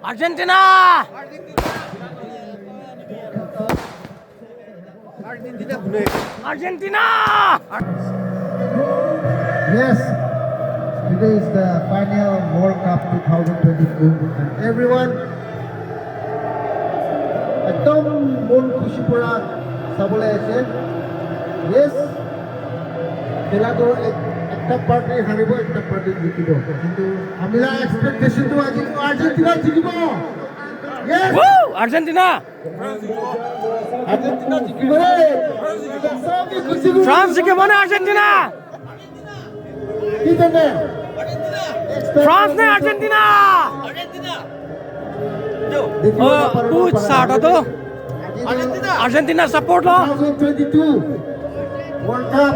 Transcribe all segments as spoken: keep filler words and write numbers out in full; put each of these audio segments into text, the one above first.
Argentina! Argentina! Yes, today is the final World Cup two thousand twenty-two, and everyone ekdom mon khushi pura sabole ase. Yes, খেলাটো এক- একটা পাৰ্টি হাৰিব, একটা পাৰ্টি জিকিব, কিন্তু আমাৰ এক্সপেক্টেশ্যনটো আজি আৰ্জেণ্টিনা জিকিব। Yes, Woo! Argentina! আৰ্জেণ্টিনা জিকিব ৰে। চবে খুচি খুচি France জিকিব নে আৰ্জেণ্টিনা? কি জানে? France নে আৰ্জেণ্টিনা? দেখিব Oh, নাপাৰে, coach নাপাৰে। Sardo to. আজি Argentina support lo. Two thousand twenty two world cup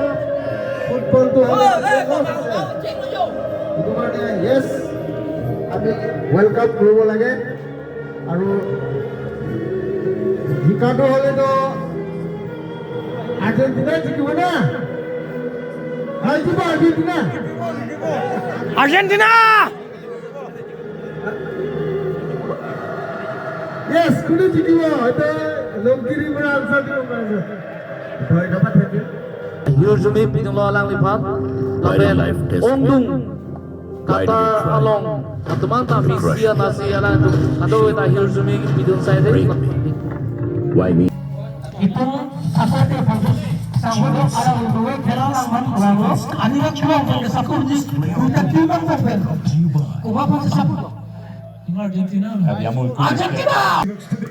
ফুটবলটো হ'ব। সেইটো কাৰণে য়েছ, আমি ৱেলকাম কৰিব লাগে। আৰু জিকাটো হ'লেতো আৰ্জেণ্টিনাই জিকিব না। হাৰিব আৰ্জেণ্টিনা। Argentina! Yes, কোনে জিকিব? এতিয়া লংকিৰিৰ পৰা আনচাৰ দিব পাৰিব। ধন্যবাদ থাকিল। Hirjume pidunlo alangliphan. Lapen ongdung Qatar along atum anta Messi anasi alanglitum kadokave ta hirjume pidun sai de. Why me? Itum asate bagus sanggup ada untuk kira langman lalu ani nak pulang ke sapur di udah timbang ke pen. Kuma pun sapur. Argentina. Argentina.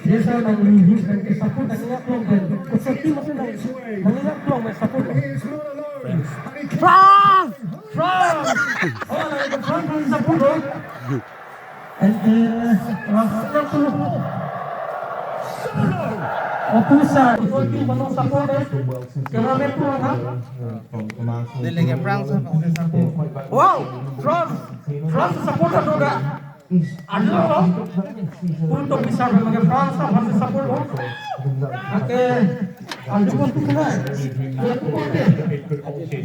Desa dan minggu dan ke sapur dan nak pulang pen. Seperti masih nak nak pulang pen sapur. France! France. Oh, ada France pun sapur loh. And then, uh, Opusa, Opusa, Opusa, Opusa, Opusa, Wow! France! France supporter juga. Anu apa? Untuk bisa sebagai France apa support lo? Oke. Anu pun tu kena. Dia tu pun dia.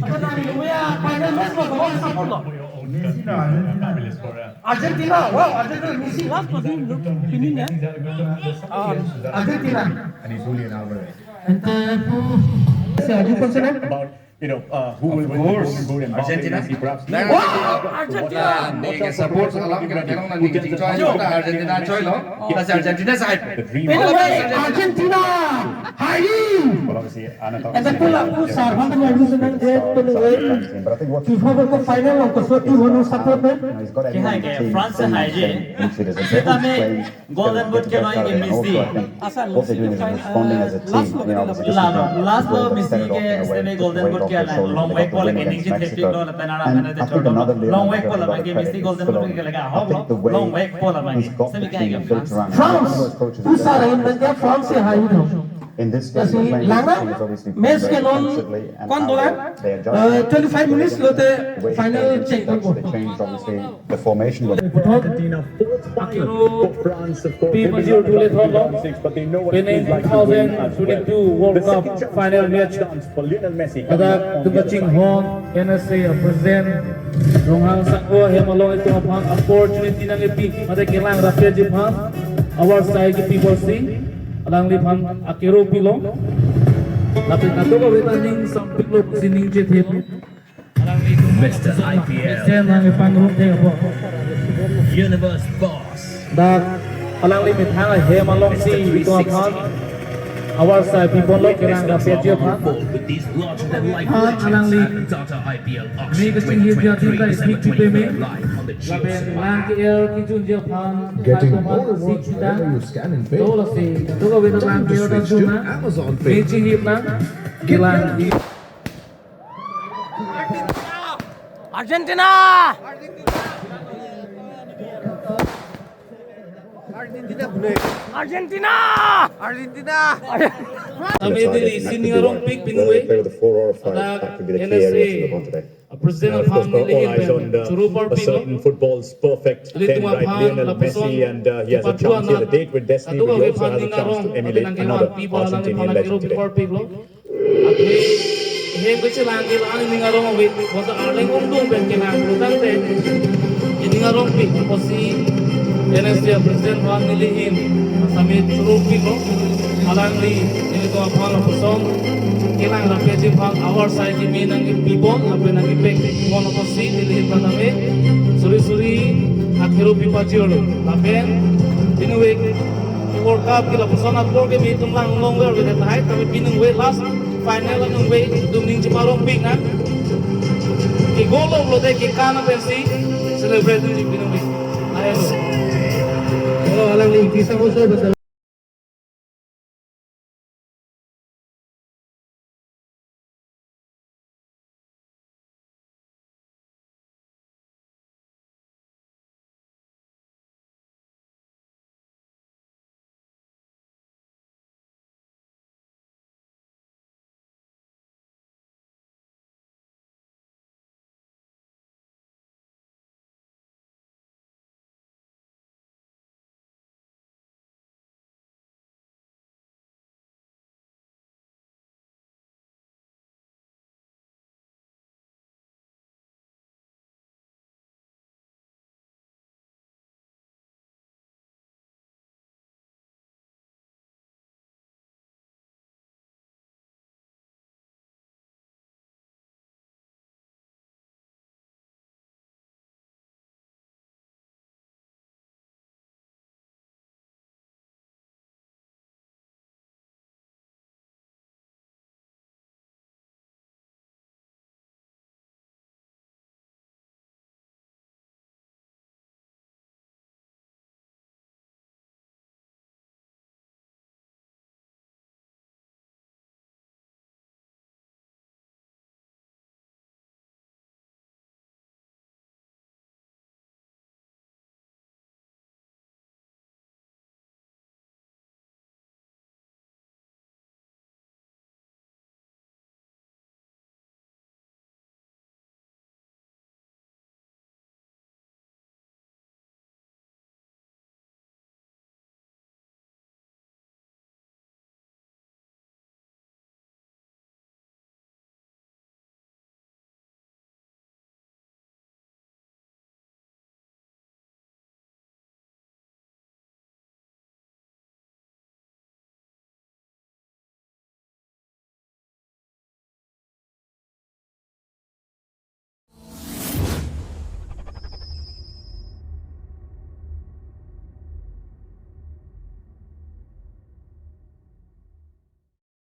Ada dari luar final match lo, kau support lo. Argentina, wow, Argentina, Messi. Last was him, look, Argentina. And then, uh, you know, uh, who will who will go and Argentina. Perhaps. Wow, Argentina. Neke support alam ke pelong na neke chingchoi lo, Argentina choi lo. Kita si Argentina side. Argentina. Hai. Ente pula ku sarvan kan lalu senang je pun we. FIFA World Cup final lo, ko soti hono support na. Kehai ke France hai je. Sitame Golden Boot ke noi ke Messi. Lalo, last lo Messi ke sitame Golden Boot ke longvek po lo ke ningje thepik lo lapen ara mane te cholo longvek po lo ke Messi Golden Boot ke lega ho lo longvek po lo ke sitame ke France. France. Pusara in ke France hai no. Kasi lana match ke non kon dolan, eh, twenty-five minutes lote final check ko. The formation was Akiro pi major dule thon lo. Pini two thousand twenty-two World Cup final match. Ada kebachinghon N S A president Ronghang Sangho hem along itum aphan opportunity nangkepi mate kelang rapji aphan award sai kepi pusi alangliphan akiro pilo. Lapen kadokave ta ning sampik lo si ningje thep. Mister I P L. Sen nang ipang rum the abo. Universe Boss. Dak alangli methang ahem alongsi itum aphan award sai pipon lo kelang rapji aphan. With these larger than life legends, alangli Tata I P L auction twenty twenty-three is ever twenty-third live on the Jio Cinema. Lang ke er kijun ji aphan. Getting more rewards wherever you scan and pay. Dola si, dola wena lang ke er kijun na. Amazon Pay. Meji hip na. Kelang. Argentina! Argentina! Argentina! Kami di sini arong pik pinue. Ada N S A president of Hungary, Churupar Pino. Football's perfect ten, right? Lionel Messi, and uh, he has a chance here. The date with Destiny, but he also has a chance to emulate another Argentinian legend today. Hem kechelang ke lang ning arong ave, bota arleng ongdung pen kelang pulotangte. Ning arongpik apotsi N S D A president aphan nelihin tame choro piklo. Alangli nelitum aphan lapuson kelang rapji aphan award sai kimi nangkepibom lapen nangkepekpon apotsi nelihin tame suri suri akhero pipajirlo. Lapen piningve World Cup ke lapuson apor ke nelitum langlong ver vede tahai, tapi piningve last final aningve nelitum ning cheparongpik nang. Ke goal lote ke kana pensi celebrate nangji piningve. Ayo. Hello, alangli kisang uso betul.